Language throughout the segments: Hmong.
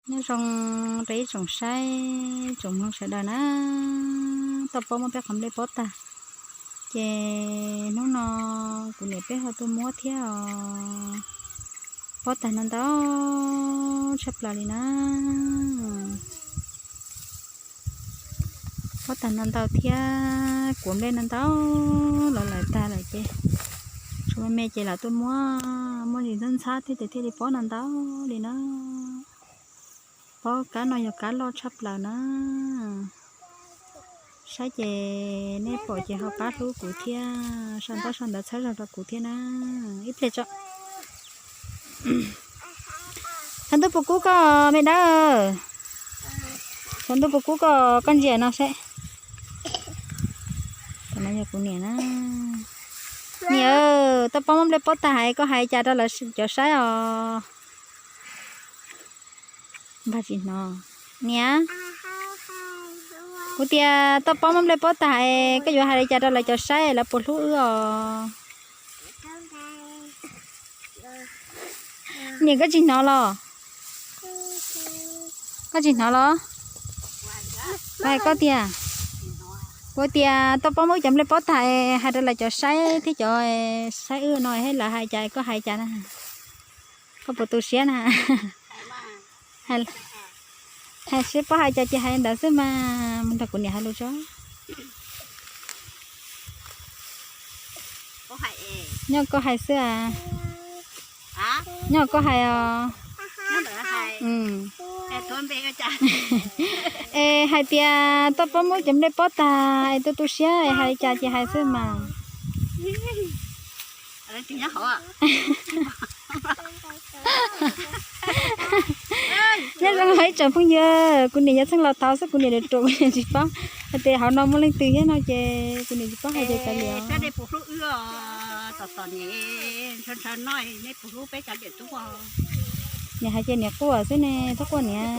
Nyob zoo rau ib tsoom saib tsoom mloog sawv daws na, toj pob muab peb qhov nplej pob tag, ces hnub no kuv niam peb ho tuaj muab thiab os. Pob tag no ntau tshaj plaws li na. Pob tag no ntau thiab kuav nplej no ntau los lawm tag lawm ces tsuas me me ces lawv tuaj muab, muab zis ntxhab ntxhab thiab ces thiaj li pob no ntau li na. Pob kab no yog kab loj tshaj plaws na. Saib ces nej pom ces ho pab hlub kuv thiab, sau ntaub sau ntawv txhawb zog rau kuv thiab na. Ib pliag tso. Tshav ntuj puas kub koj me dawb? Tshav ntuj puas kub koj, koj ntsia no seb. Tam no yog kuv niam na. Niam, toj pob muab nplej pob tag hais koj hais cas rau lawv cov saib os? Npag tsis hnov. Niam, kuv tias toj pob muab nplej pob tag hais koj yuav hais li cas rau lawv cov saib lawv puas hlub wb os? Niam koj tsis hnov los? Koj tsis hnov los? Kuv hais koj tias, kuv tias toj pob muab cov nplej pob tag hais rau lawv cov saib thiab cov saib wb no, lawv hais cas koj hais cas na? Koj puas tu siab na? Hais seb puas hais cas ces hais ntawd xwb mas, mus nrog kuv niam hais lus tso. Nyob koj hais xwb a. Nyob koj hais os. Es hais tias toj pob muab cov nplej pob tag es tu tu siab es hais li cas ces hais xwb mas. Nyob zoo ib tsoom phooj ywg, kuv niam yuav txheej los tau xwb, kuv niam ruam ruam kuv niam tsis paub hais tias hauv no muaj leej twg thiab no ces kuv niam tsis paub hais tias cas li os. Niam hais ces niam quaj xwb ne, txhob quaj niam.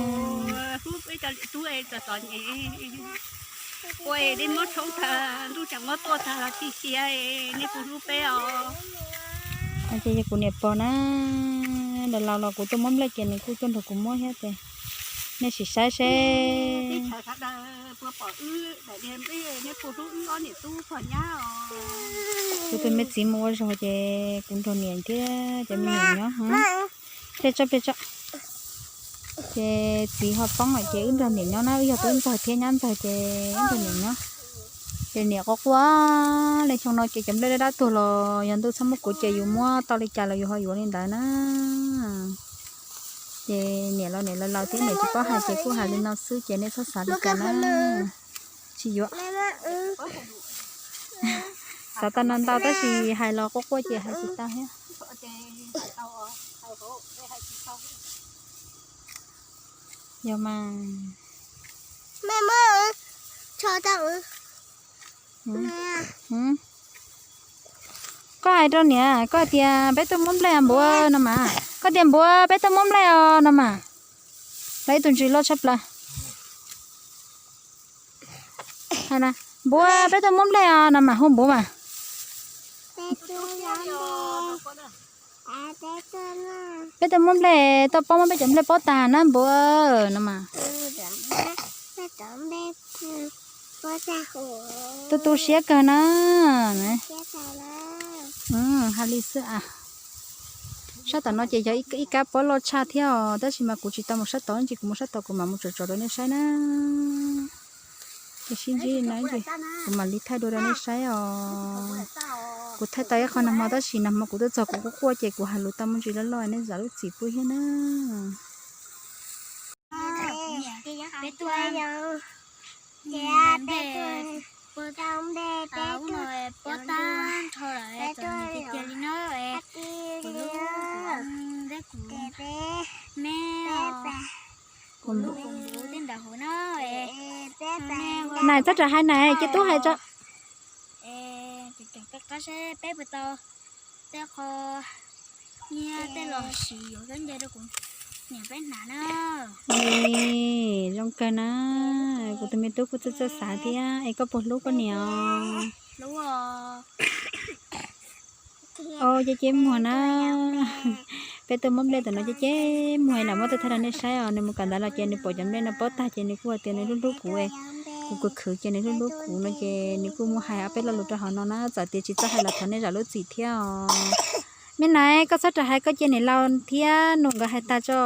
Ces yog kuv niam pog na, laus laus los kuv tuaj muab nplej ces nws kuj tuaj nrog kuv muab thiab ces nej sim saib seb. Kuv tus me txiv mus ua zog ces kuv nrog niam thiab cov me nyuam nyob. Pliag tso, pliag tso. Ces txiv ho poob lawm ces wb nrog niam nyob na, wb yog tub ntxawg thiab nyab ntxawg ces wb nrog niam nyob. Ces niam quaj quaj li xyoo no ces cov nplej dab dab tuag los yog ntuj txhob muab kuv ces yus muab tau li cas los yus ho yuav li ntawd na. Ces niam los niam laus laus thiab niam tsis paub hais ces kuj hais li no xwb ces nej txhob xav li cas na. Tsis yuav. Xav tau no ntau tab sis hais los quaj quaj ces hais tsis tau thiab. Yog mas. Koj hais rau niam, koj tias peb tuaj muab nplej npuav no mas. Koj tias npuav peb tuaj muab nplej os no mas. Lawv ib tug ntsis loj tshaj plaws. Npuav peb tuaj muab nplej os no mas, hu npuav mas. Peb tuaj muab nplej, toj pob muab peb cov nplej pob tag na npuav no mas. Tu tu siab kawg na. Hais li xwb a. Sab tom no ces yog ib kab pob loj tshaj thiab os, tab sis mas kuv tsis tau mus sab tod, ntsis kuv mus sab tod kuv mam mus tsom tsom rau nej saib na. Ces sib ntsib li no ces kuv mam li thaij dua rau nej saib os. Kuv thaij tau ib qho nag hmo tab sis nag hmo kuv tuaj txog kuv quaj quaj ces kuv hais lus tau me ntsis loj loj nej zam lub txim pub thiab na. Peb tuaj, peb tuaj pob tag nrho lawm, peb tuaj tiag tiag li no. Kuv lub, kuv me, kuv lub, kuv lub tej ntawd hauv no. Nais txhob ram hais nais, cia tub hais tso. Peb qab seb peb puas tau tej qho nyiaj tej los sis yuav khaub ncaws rau kuv niam peb hnav na. Zoo kawg na, kuv tus me tub kuj txawj txawj xav thiab. Es koj puas hlub koj niam? Hlub os. Au, ces ces muag na. Peb tuaj muab nplej tam no ces ces mus hais lam muab tuaj thaij rau nej saib os. Nws mus kawm ntawv los ces nws pom cov nplej no pob tag ces nws kuj hais tias nws hlub hlub kuv, kuv khwv khwv ces nws hlub hlub kuv no ces nws kuj muab hais ob peb lo lus rau hauv no na, txawm tias tsis txawj hais los thov nej zam lub txim thiab os. Me Naiv, koj txhob rawm hais koj cia niam laus thiab nus nkawd hais tas tso.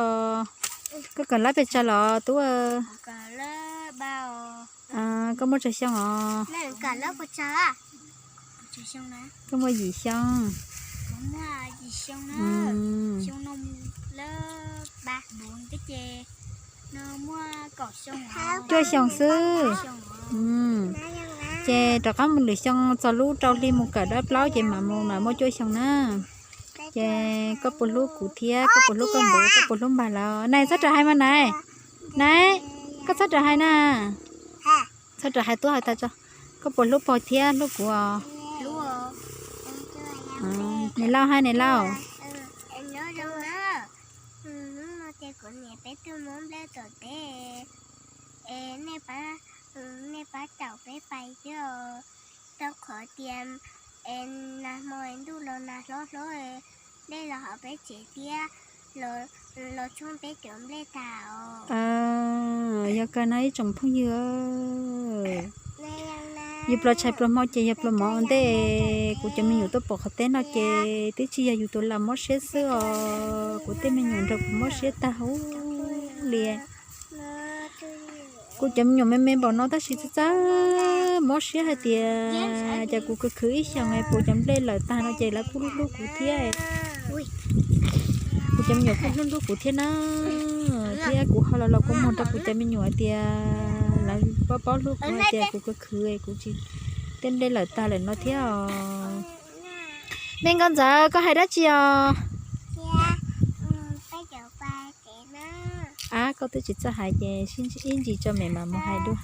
Koj kawm lab pes tsawg los tub? Koj muaj tsawg xyoo os? Koj muaj yim xyoo. Cuaj xyoos xwb. Ces rov qab mus lwm xyoo txog lub rau hli mus kawm dab plaub ces mam mus mam muaj cuaj xyoo na. Ces koj puas hlub kuv thiab koj puas hlub koj npawg, koj puas hlub npawg lawv? Naiv, txhob rawm hais mas Naiv. Naiv, koj txhob rawm hais na. Txhob rawm hais, tub hais tas tso. Koj puas hlub pog thiab hlub kuv os? Niam laus hais, niam laus. Hnub no ces kuv niam peb tuaj muab nplej tom teb, es nej pab caum peb pais thiab os. Rau qhov tias nag hmo ntuj los nag hlob hlob, dej los hauv peb tsev thiab, los tsoob peb cov nplej tas os. Yog kawg no ib tsoom phooj ywg, yus pluas tshais pluas hmo ces yog pluas mov ua ntej. Kuv cov me nyuam tuaj pom qhov teb no ces twb tsis yog yus tus lam mob siab xwb os, kuv tej me nyuam nrog kuv mob siab tag huv li. Kuv cov me nyuam me me npaum no tab sis txawj txawj mob siab hais tias cas kuv khwv khwv ib xyoos es puas cov nplej lawm tag no ces lawv kuj hlub hlub kuv thiab. Kuv cov me nyuam kuj hlub hlub kuv thiab na, thiab kuv ho los los kua muag rau kuv cov me nyuam hais tias lawv paub paub hlub kuv hais tias kuv khwv khwv kuv tsis, tej nplej lawm tag lawm no thiab os. Me Nkauj Ntxawm, koj hais dab tsi os? Ab, koj twb tsis txawj hais ces ib ntsis tso mem mam mus hais dua.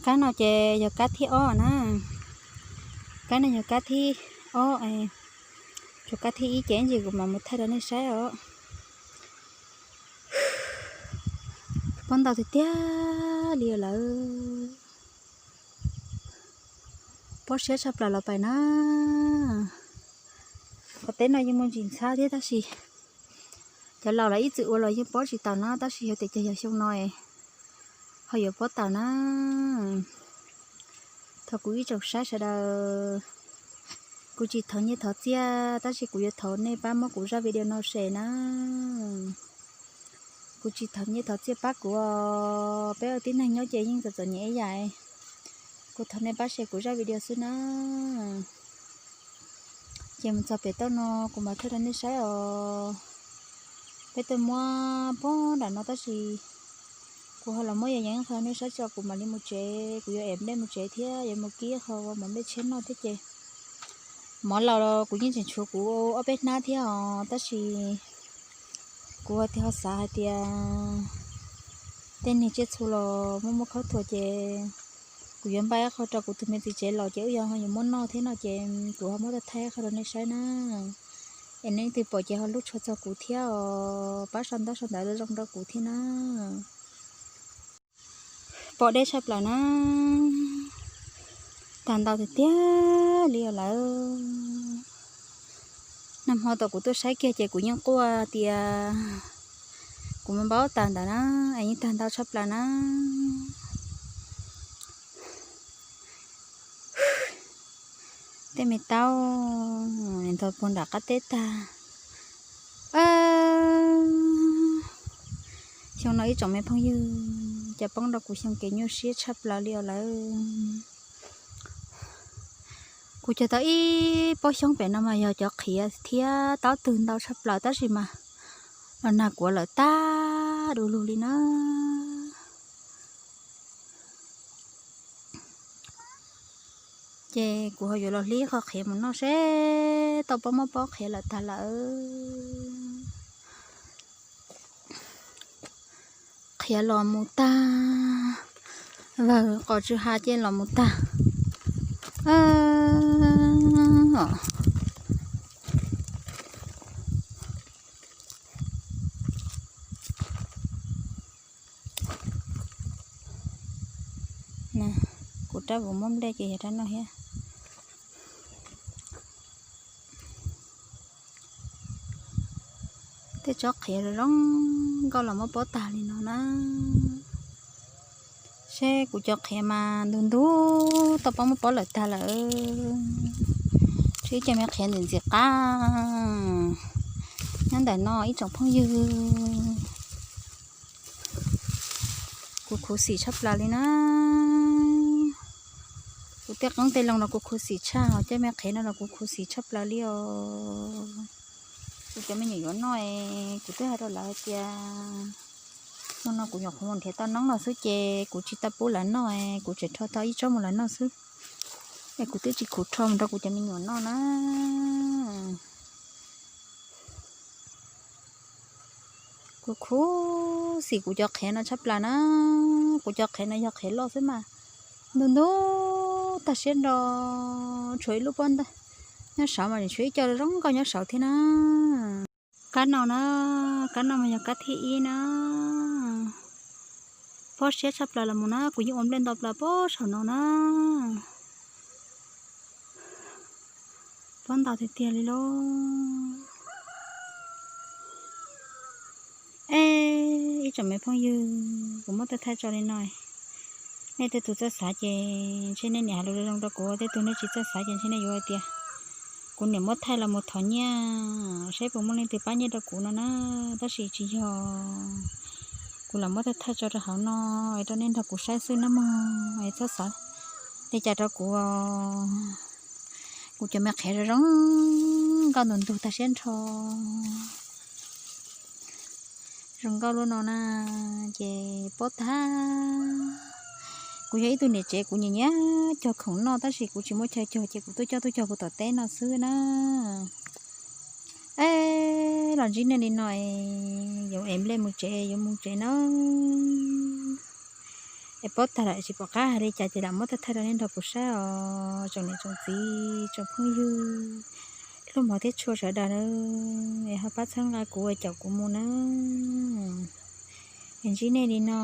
Kab no ces yog kab thib ob na. Kab no yog kab thib ob, tshuav kab thib ib ces ib ntsis kuv mam mus thaij rau nej saib os. Pob ntau tiag tiag li lawm. Pob siab tshaj plaws los pais na. Qhov teb no yeej muaj ntsis ntxhab thiab tab sis cov laus lawv ib txwm ua los yeej pob tsis taus na, tab sis yog tias cog yog xyoo no ho yuav pob taus na. Thov kuv ib tsoom saib sawv daws, kuv tsis thov nyiaj thov txiaj tab sis kuv yuav thov nej pab muab kuv zaj video no share na. Kuv tsis thov nyiaj thov txiaj pab kuv os, peb ua tib neeg nyob ces yeej txom txom nyem ib yam. Kuv thov nej pab share kuv zaj video xwb na. Ces mus txog pem toj no kuv mam thaij rau nej saib os. Peb tuaj muab pob nram no tab sis kuv ho los muab yog yeev qho nej saib tso kuv mam li mus tsev, kuv yuav ev nplej mus tsev thiab yuav mus kib qho ua mov nplej tshiab noj thiab ces mov laus los kuv yeej tseem tshuav kuv ob peb hnab thiab os tab sis kuv tias ho xav hais tias tej niag tsiaj txhu los muaj muaj khaub thuas ces kuv yuav npaj ib qho rau kuv tus me txiv tsev los ces wb yuav ho yuav muab noj thiab no ces kuv ho muab tau thaij qho rau nej saib na. Es nej leej twg pom ces ho hlub tshua txog kuv thiab os, pab sau ntaub sau ntawv zoo rau kuv thiab na. Pom deb tshaj plaws na, tag ntau tiag tiag li os lawm. Nag hmo tom kuv tuaj saib kiag ces kuv yeej quaj tias kuv mus npau taws ntawd na, es yeej tag ntau tshaj plaws na. Tej me taub ntog puag nram qab teb tag. Xyoo no ib tsoom me phooj ywg, cas poob rau kuv xyoo kev nyuaj siab tshaj plaws li os lawm. Kuv cog tau ib pob xyoob pem no mas yog cov qhiav thiab taub twg ntau tshaj plaws tab sis mas los nag kuav lawm tag du lug li na. Ces kuv ho yuav los hlib qho qhiav mus noj seb tau pob mob pob qhiav lawm tag lawm. Qhiav los mus tag, vawg qos tsw ha ces los mus tag. Kuv rab vus muab nplej ces yog rab no thiab. Tej tsob qhiav zoo nkauj los muab pob tag li no na. Seb kuv cov qhiav mas ntug ntug tau pob muab pob lawm tag lawm. Tshuav ib co me qhiav ntxim ntxim qab nyob ntawm no ib tsoom phooj ywg. Kuv khuv xim tshaj plaws li na. Kuv tej qoob tej loo no kuv khuv xim tshaj, cov me qhiav no los kuv khuv xim tshaj plaws li os. Kuv cov me nyuam yuav noj, kuv twb hais rau lawv hais tias hmo no kuv nyuam qhuav mus nrhiav tau noob los xwb ces kuv tsis tau pub lawv noj, kuv tseem rho tau ib tsob mus lawv noj xwb. Es kuv twb tsis khuv rho mus rau kuv cov me nyuam noj na. Kuv khuv xim kuv cov qhiav no tshaj plaws na. Kuv cov qhiav no yog qhiav loj xwb mas ntug ntug tag siab nrho. Tshuav ib lub pob ntag nyob saud mas tshuav ib co zoo nkauj nyob saud thiab na. Kab no na, kab no mas yog kab thib ib na. Pob siab tshaj plaws los mus na, kuv yeej ua nplej nto plaws pob saum no na. Pob ntau tiag tiag li lauj. Es ib tsoom me phooj ywg, kuv muab thaij thaij tso li no, nej tej tus txawj xav ces ntshe nej niam hais lus zoo rau kuv, tej tus nej tsis txawj xav ces ntshe nej yuav hais tias kuv niam muab thaij los mus thov nyiaj, saib puas muaj leej twg pab nyiaj rau kuv no na. Tab sis tsis yog, kuv lam muab thaij thaij tso rau hauv no es rau nej nrog kuv saib xwb nawb mog, es txhob xav li cas rau kuv os. Kuv cov me qhiav zoo zoo nkauj ntug ntug tag siab nrho. Zoo nkauj lub no na, ces pob tag. Kuv yog ib tug niam tsev kuv nyiam nyiam cog khoom noj tab sis kuv tsis muaj chaw cog ces kuv tuaj coj tuaj cog kuv tom teb no xwb na. Es los ntsib nej li no es yuav ev nplej mus tsev, yuav mus tsev na. Es pob tag lawm tsis pom qab hais li cas ces lam muab thaij thaij rau nej nrog kuv saib os tsoom niam tsoom txiv tsoom phooj ywg, hlub hmov thiab tshua sawv daws na, es ho pab txhawb nqa kuv es caum kuv mus na. Es ntsib nej li no.